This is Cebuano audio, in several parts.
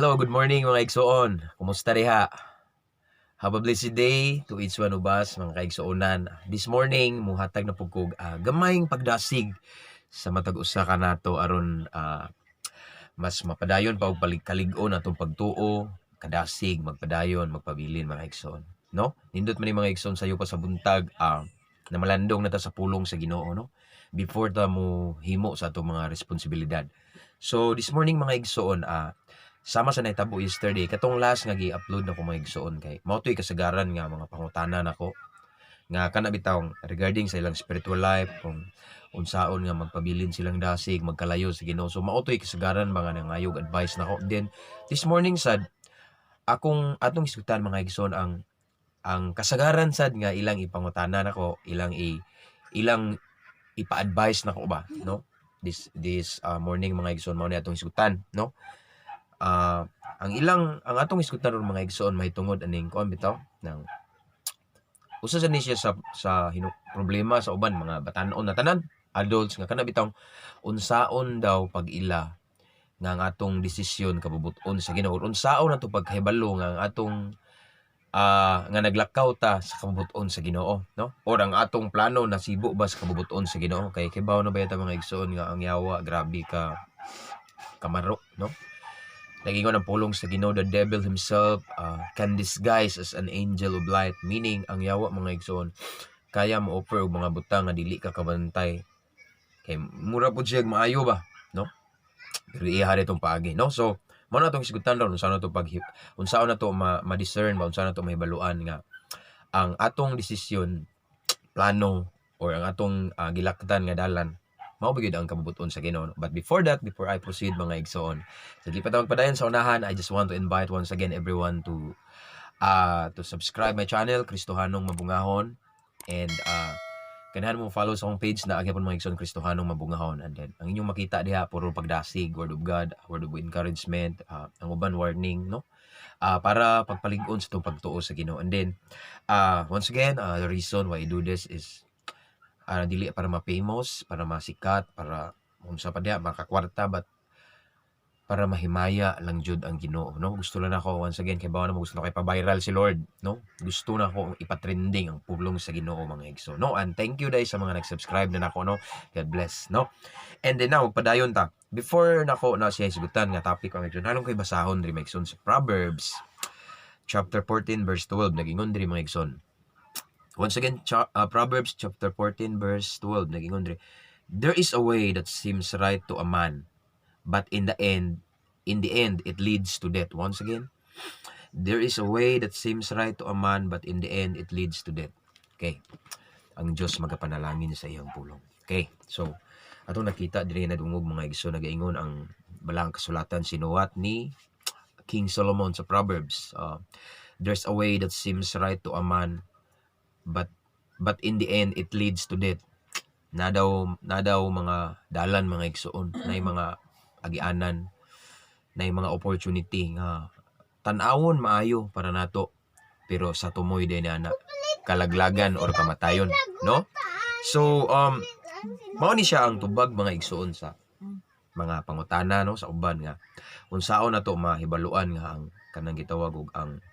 Hello, good morning, mga igsoon. Kumusta diha? Have a blessed day to each one of us, mga kaigsuonan. This morning, muhatag na pud kog gamayng pagdasig sa matag usa kanato aron mas mapadayon pa og kalig-on atong pagtuo, kadasig, magpadayon, magpabilin, mga igsoon. No? Nindot man ni, mga igsoon, sayo pa sa buntag na malandong na ta sa pulong sa Ginoo, no? Before ta mo himo sa atong mga responsibilidad. So this morning, mga igsoon, sama sa nahitabo yesterday, katong last nga gi-upload nako, mga igsoon, kay mao to'y kasagaran nga mga pangutana nako nga kana bitawng regarding sa ilang spiritual life, kung unsaon nga magpabilin silang dasig, magkalayo sa Ginoo. So mao to'y kasagaran mga nangayog advice nako. Then this morning sad, akong atong isgutan, mga igsoon, ang kasagaran sad nga ilang ipangutana nako, ilang ipa-advise nako ba, no? This morning, mga igsoon, mao ni atong isgutan, no? Ang atong isgutan ron, mga igsoon, mahitungod aning kuan bitaw nang usa sa ni siya sa problema sa uban mga batan-on na tanan adults nga kana bitawng unsaon daw pag-ila nga ang atong desisyon kabubut-on sa Ginoo or unsaon ato pagkahibalo nga ang atong nga naglakaw ta sa kabubut-on sa Ginoo, no, or ang atong plano nasibo ba sa kabubut-on sa Ginoo? Kay kibaw na ba yata, mga igsoon, nga ang yawa grabe ka kamaro, no? Nagingon ang pulong sa Ginoo, the devil himself can disguise as an angel of light, meaning ang yawa, mga igsoon, kaya mo offer og mga butang nga dili ka kabantay kay mura pud siya maayo ba, no? Pero iya itong paagi, no? So mao na atong isgutan ron, unsaon na to ma-discern ba, unsaon na to mahibaluan nga ang atong desisyon, plano or ang atong gilaktan nga dalan mao ba gyud ang kabubuton sa Ginoo. But before that, before I proceed, mga igsoon, sa di pa ta magpadayon sa unahan, I just want to invite once again everyone to subscribe my channel, Kristohanong Mabungahon, and ganahan mo follow sa akong page na gyapon, mga igsoon, Kristohanong Mabungahon. And then ang inyong makita diha puro pagdasig, word of God, word of encouragement, ang uban warning, no? Para pagpalig-on sa itong pagtuo sa Ginoo. And then once again, the reason why I do this is dili para ma-famous, para masikat, para unsa pa diha makakwarta, but para mahimaya lang jud ang Ginoo, no? Gusto lang ako, once again, kay bawa na mo gusto na kay pa-viral si Lord, no? Gusto na ako ipa-trending ang pulong sa Ginoo, mga igso, no? And thank you dai sa mga nag-subscribe na nako, no? God bless, no? And then now, padayon ta. Before nako na siya hisgutan nga topic, mga igsoon, halong kay basahon diri, mga igsoon, sa Proverbs chapter 14 verse 12. Nagingon diri, mga igsoon. Once again, Proverbs chapter 14 verse 12, nagingon diri, "There is a way that seems right to a man, but in the end it leads to death." Once again, there is a way that seems right to a man, but in the end it leads to death. Okay. Ang Diyos magapanalangin sa iyang pulong. Okay. So, atong nakita diri, nadungog, mga igsoon, nagaingon ang balang kasulatan sinuwat ni King Solomon sa Proverbs. There's a way that seems right to a man, but in the end it leads to death. Na daw mga dalan, mga igsoon, na mga agianan, na mga opportunity nga tan-awon maayo para nato, pero sa tumoy din na kalaglagan or kamatayon, no? So mao ni siya ang tubag, mga igsoon, sa mga pangutana, no, sa uban nga unsaon na to mahibaluan nga ang kanang gitawag og ang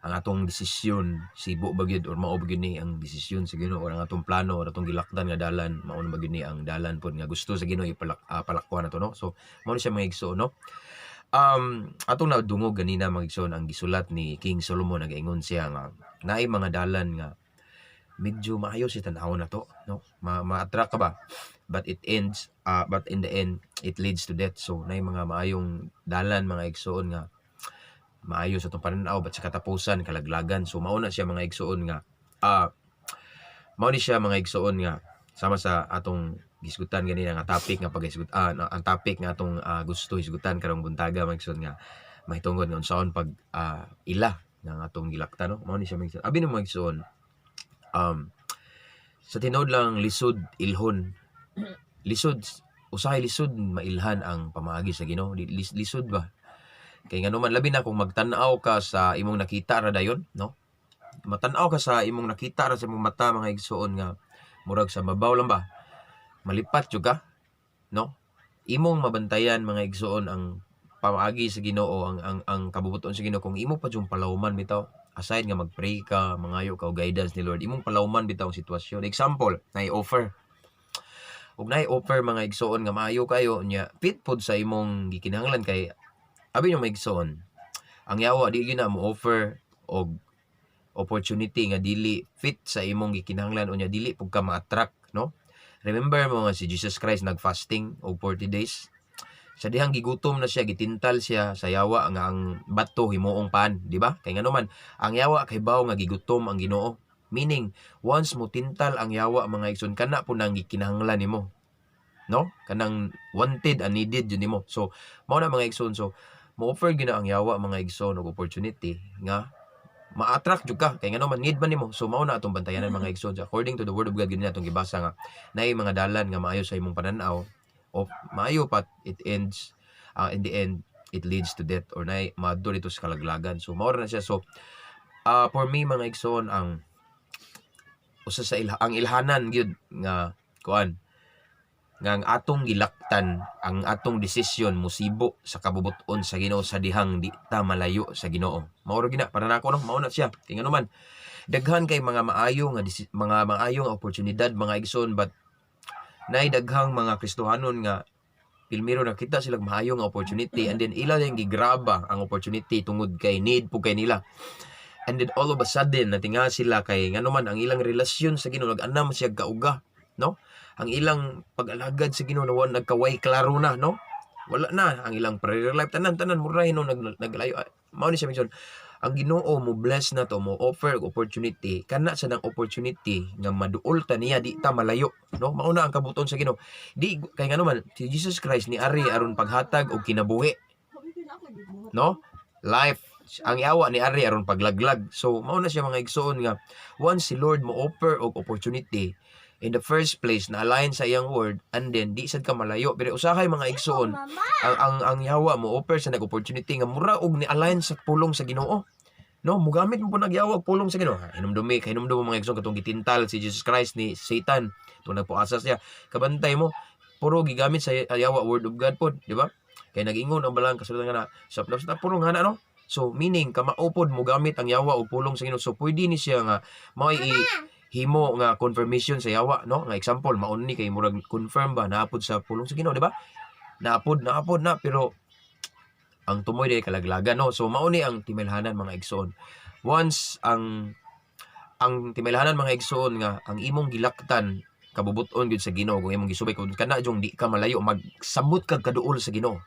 atong desisyon sibo ba gyud or mao ba gyud ni ang desisyon sa Ginoo or ang atong plano or atong gilakdan nga dalan mao na ba gyud ni ang dalan pod nga gusto sa Ginoo palakwan nato, no? So mao ni siya, mga igsoon, no? Atong nadungog ganina, mga igsoon, ang gisulat ni King Solomon. Nagaingon siya nga naay mga dalan nga medyo maayo si tan-awon nato, no? Ma-attract ka ba, but in the end it leads to death. So naay mga maayong dalan, mga igsoon, nga maayo sa atong pananaw, but sa katapusan kalaglagan. So mao na siya, mga igsoon, nga mao ni siya, mga igsoon, nga sama sa atong gisgutan ganina nga topic nga paghisgut ang topic nga atong gusto hisgutan karong buntaga, mga igsoon, nga mahitungod nga unsaon pag ila nga atong gilaktan, no? Mao ni siya, mga igsoon. Abi no, mga igsoon, sa tinuod lang lisod ilhon, lisod usahay, lisod mailhan ang pamaagi sa Ginoo. Lisod ba kay ngano man, labi na kung magtan-aw ka sa imong nakita ra dayon, no? Matan-aw ka sa imong nakita ra sa imong mata, mga igsoon, nga murag sa babaw lang ba, malipat jud ka, no? Imong mabantayan, mga igsoon, ang pamaagi sa Ginoo, ang kabubuton sa Ginoo, kung imo pa jung palawman bitaw, aside nga magpray ka, mangayo ka og guidance ni Lord, imong palawman bitaw ang sitwasyon. Example, naay offer ug naay offer, mga igsoon, nga maayo kayo nya fit pod sa imong gikinahanglan, kay abi nyo, mga igsoon, ang yawa di gyud na mo offer og opportunity nga dili fit sa imong gikinahanglan unya dili pud ka ma-attract, no? Remember mo nga si Jesus Christ nag-fasting og 40 days. Sa dihang gigutom na siya, gitintal siya sa yawa nga ang bato himuong pan, di ba? Kay ngano man ang yawa kay baw nga gigutom ang Ginoo. Meaning, once mo tintal ang yawa, mga igsoon, kana po nang gikinahanglan nimo, no? Kanang wanted and needed jud nimo. So mao na, mga igsoon. So mo offer gyud na ang yawa, mga igsoon, og opportunity nga ma-attract jud ka kay ngano man need man nimo. So mao na atong bantayanan, mga igsoon. According to the word of God, gyud atong gibasa nga naay mga dalan nga maayo sa imong panan-aw o maayo pat it ends in the end it leads to death or naay maadto dito sa kalaglagan. So mao ra na siya. So for me, mga igsoon, ang usa sa ang ilhanan gyud nga kuan nga ang atong gilaktan, ang atong desisyon musibo sa kabubut-on sa Ginoo sa dihang di ta malayo sa Ginoo. Mao ra gina para nako, no? Mao na siya. Kay ngano man daghan kay mga maayo nga mga maayo nga oportunidad, mga igsoon, but naay daghang mga Kristohanon nga pilmiro nakita sila maayo nga opportunity and then ila yung gigraba ang opportunity tungod kay need po kay nila. And then all of a sudden natinga sila kay ngano man ang ilang relasyon sa Ginoo nag-anam siya kauga, no? Ang ilang pag-alagad sa Ginoo nawan nagkaway klaro na, no? Wala na ang ilang prayer life, tanan tanan mura no naglayo. Mao ni siya minsan, ang Ginoo mo bless na to, mo offer og opportunity, kana sa nang opportunity nga maduol ta niya, di ta malayo, no? Mao na ang kabuton sa Ginoo. Di kay ngano man si Jesus Christ ni ari aron paghatag og kinabuhi, no? Life. Ang yawa ni ari aron paglaglag. So mao na siya, mga igsoon, nga once si Lord mo offer og opportunity, in the first place na align sa iyang word and then di sad ka malayo. Pero usahay, mga igsoon, ang yawa mo offer sa nag opportunity nga mura og ni align sa pulong sa Ginoo, no? Mugamit mo po nagyawa og pulong sa Ginoo. Hinumdumi, kay hinumdum mo, mga igsoon, katong gitintal si Jesus Christ ni Satan tungod nagpuasa siya. Kabantay mo, puro gigamit sa yawa word of God pod, di ba? Kay nag-ingon ang balang kasulatan nga na sa sa puro nga na, no? So meaning kamao pod mo gamit ang yawa og pulong sa Ginoo. So pwede ni siya nga mao i himo nga confirmation sa yawa, no? Nga example maon ni kay murag confirm ba naapod sa pulong sa Ginoo, di ba? Naapod, naapod na, pero ang tumoy di kalaglagan, no? So mao ni ang timelhanan, mga igsoon. Once ang timelhanan, mga igsoon, nga ang imong gilaktan kabubuton gyud sa Ginoo, kung imong gisubay kung kana jung di ka malayo, magsamot kag kaduol sa Ginoo.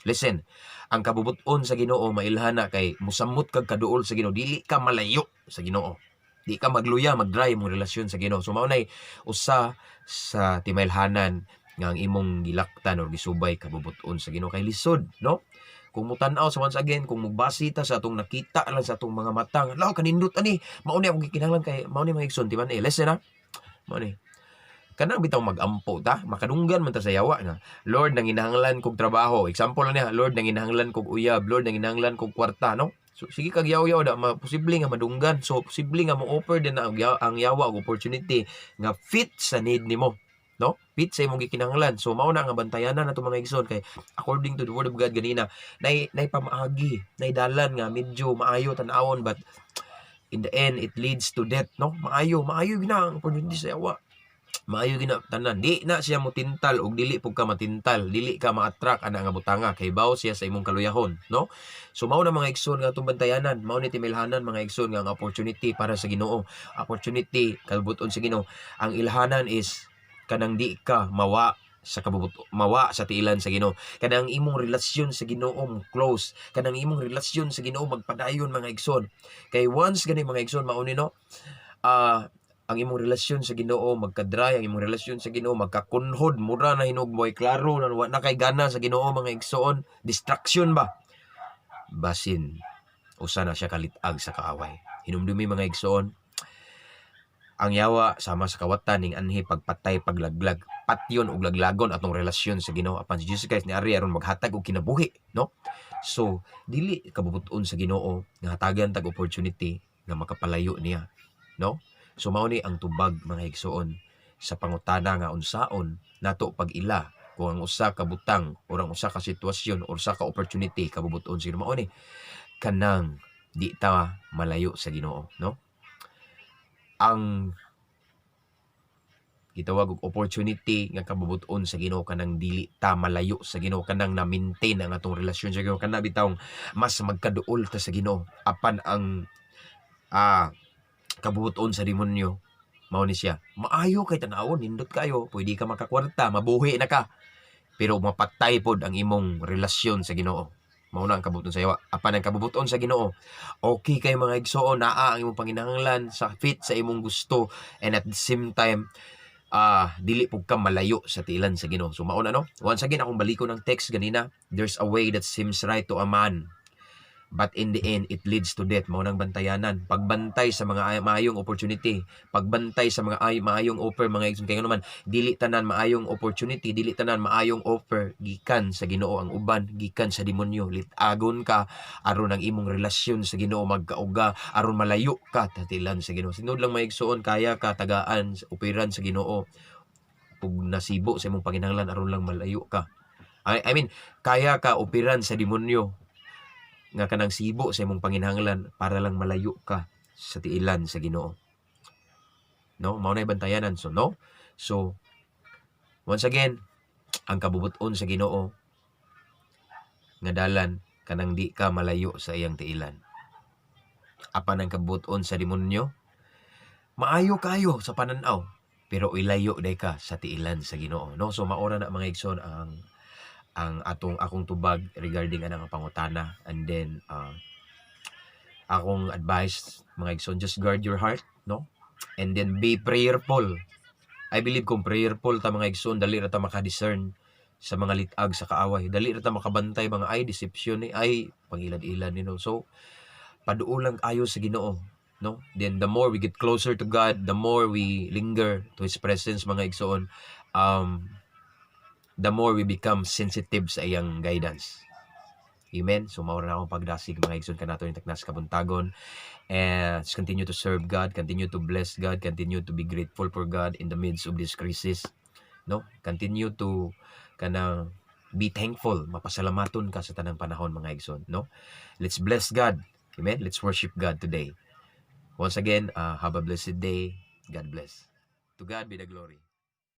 Listen, ang kabubuton sa Ginoo mailhana kay musamot kag kaduol sa Ginoo, dili ka malayo sa Ginoo, di ka magluya, magdry imong relasyon sa Ginoo. So mao nay usa sa timailhanan nga ang imong gilaktan or gisubay kabubuton sa Ginoo, kay lisod, no? Kung mutan-aw sa, once again, kung mugbasi ta sa atong nakita lang sa atong mga mata, law kanindot ani, mao ni akong gikinahanglan, kay mao ni, mga igsoon, di ba? Eh, listen ha, mao ni kanang bitaw magampo ta, makadunggan man ta sa yawa nga, "Lord, nanginahanglan kog trabaho." Example lang niya, "Lord, nanginahanglan kog uyab. Lord, nanginahanglan kog kwarta," no? So sige kag yaw-yaw da, posible nga madunggan. So posible nga mo offer din na ang yawa og opportunity nga fit sa need nimo, no? Fit sa imong gikinahanglan. So mao na nga bantayanan nato, mga igsoon, kay according to the word of God ganina, nay pamaagi, nay dalan nga medyo maayo tan-awon, but in the end it leads to death, no? Maayo, maayo gina ang opportunity sa yawa, maayo gina tanan. Di na siya motintal og dili pug ka matintal, dili ka ma-attract ana nga butanga kay baw siya sa imong kaluyahon, no? So mao na, mga igsoon, nga atong bantayanan. Mao ni timilhanan, mga igsoon, nga ang opportunity para sa Ginoo, opportunity kabubuton sa Ginoo. Ang ilhanan is kanang di ka mawa sa kabubut mawa sa tiilan sa Ginoo, kanang imong relasyon sa Ginoo mo close, kanang imong relasyon sa Ginoo magpadayon, mga igsoon. Kay once gani, mga igsoon, mao ni, no, ang imong relasyon sa Ginoo magka-dry, ang imong relasyon sa Ginoo magkakunhod, mura na hinog mo ay klaro na wa na kay gana sa Ginoo, mga igsoon, distraction ba, basin usa na siya kalitag sa kaaway. Hinumdumi, mga igsoon, ang yawa sama sa kawatan ning anhi pagpatay, paglaglag, patyon ug laglagon atong relasyon sa Ginoo, apan si Jesus Christ ni ari aron maghatag og kinabuhi, no? So dili kabubuton sa Ginoo nga hatagan tag opportunity nga makapalayo niya, no? So mao ni ang tubag, mga igsoon, sa pangutana nga unsaon nato pag-ila Kung ang usa ka butang or ang usa ka sitwasyon or usa ka opportunity kabubut-on sa Ginoo, mao ni kanang di ta malayo sa Ginoo, no? Ang gitawag og opportunity nga kabubut-on sa Ginoo, kanang dili ta malayo sa Ginoo, kanang na-maintain ang atong relasyon sa Ginoo, kana bitawng mas magkaduol ta sa Ginoo. Apan ang kabubuton sa demonyo, mao ni siya: maayo kay tan-awon, nindot kayo, pwede ka makakwarta, mabuhi na ka, pero mapatay pod ang imong relasyon sa Ginoo. Mao na ang kabubuton sa yawa. Apan ang kabubuton sa Ginoo, okay kay, mga igsoon, naa ang imong panginahanglan sa fit sa imong gusto and at the same time dili pud ka malayo sa tiilan sa Ginoo. So mao na, no? Once again, akong balikon ang text ganina: "There's a way that seems right to a man, but in the end it leads to death." Mao nang bantayanan, pagbantay sa mga maayong opportunity, pagbantay sa mga maayong offer, mga igsoon, kay naman dili tanan maayong opportunity, dili tanan maayong offer gikan sa Ginoo. Ang uban gikan sa demonyo. Lit-agon ka aron ang imong relasyon sa Ginoo magkauga, aron malayo ka sa tiilan sa Ginoo. Sinod lang, mga igsoon, kaya ka tagaan, operan sa Ginoo ug nasibo sa imong panginahanglan aron lang malayo ka. I mean, kaya ka operan sa demonyo nga kanang sibo sa imong panginahanglan para lang malayo ka sa tiilan sa Ginoo. No, mao na bantayanan. So no. So once again, ang kabubuton sa Ginoo nga dalan, kanang di ka malayo sa iyang tiilan. Apan ang kabubuton sa demonyo, maayo kayo sa pananaw pero ilayo day ka sa tiilan sa Ginoo, no? So maora na, mga igsoon, ang atong akong tubag regarding anang pangutana. And then akong advice, mga igsoon, just guard your heart, no? And then be prayerful. I believe kung prayerful ta, mga igsoon, dali ra ta maka-discern sa mga litag sa kaaway, dali ra ta makabantay mga ay deception ni, ay pangilad-ilad ni, no? So paduol lang ayo sa Ginoo, no? Then the more we get closer to God, the more we linger to His presence, mga igsoon, the more we become sensitive sa iyang guidance. Amen. So mao na akong pagdasig, mga igsoon, kanato ning taknas kabuntagon. And just continue to serve God, continue to bless God, continue to be grateful for God in the midst of this crisis. No? Continue to kanang be thankful, mapasalamaton ka sa tanang panahon, mga igsoon, no? Let's bless God. Amen. Let's worship God today. Once again, have a blessed day. God bless. To God be the glory.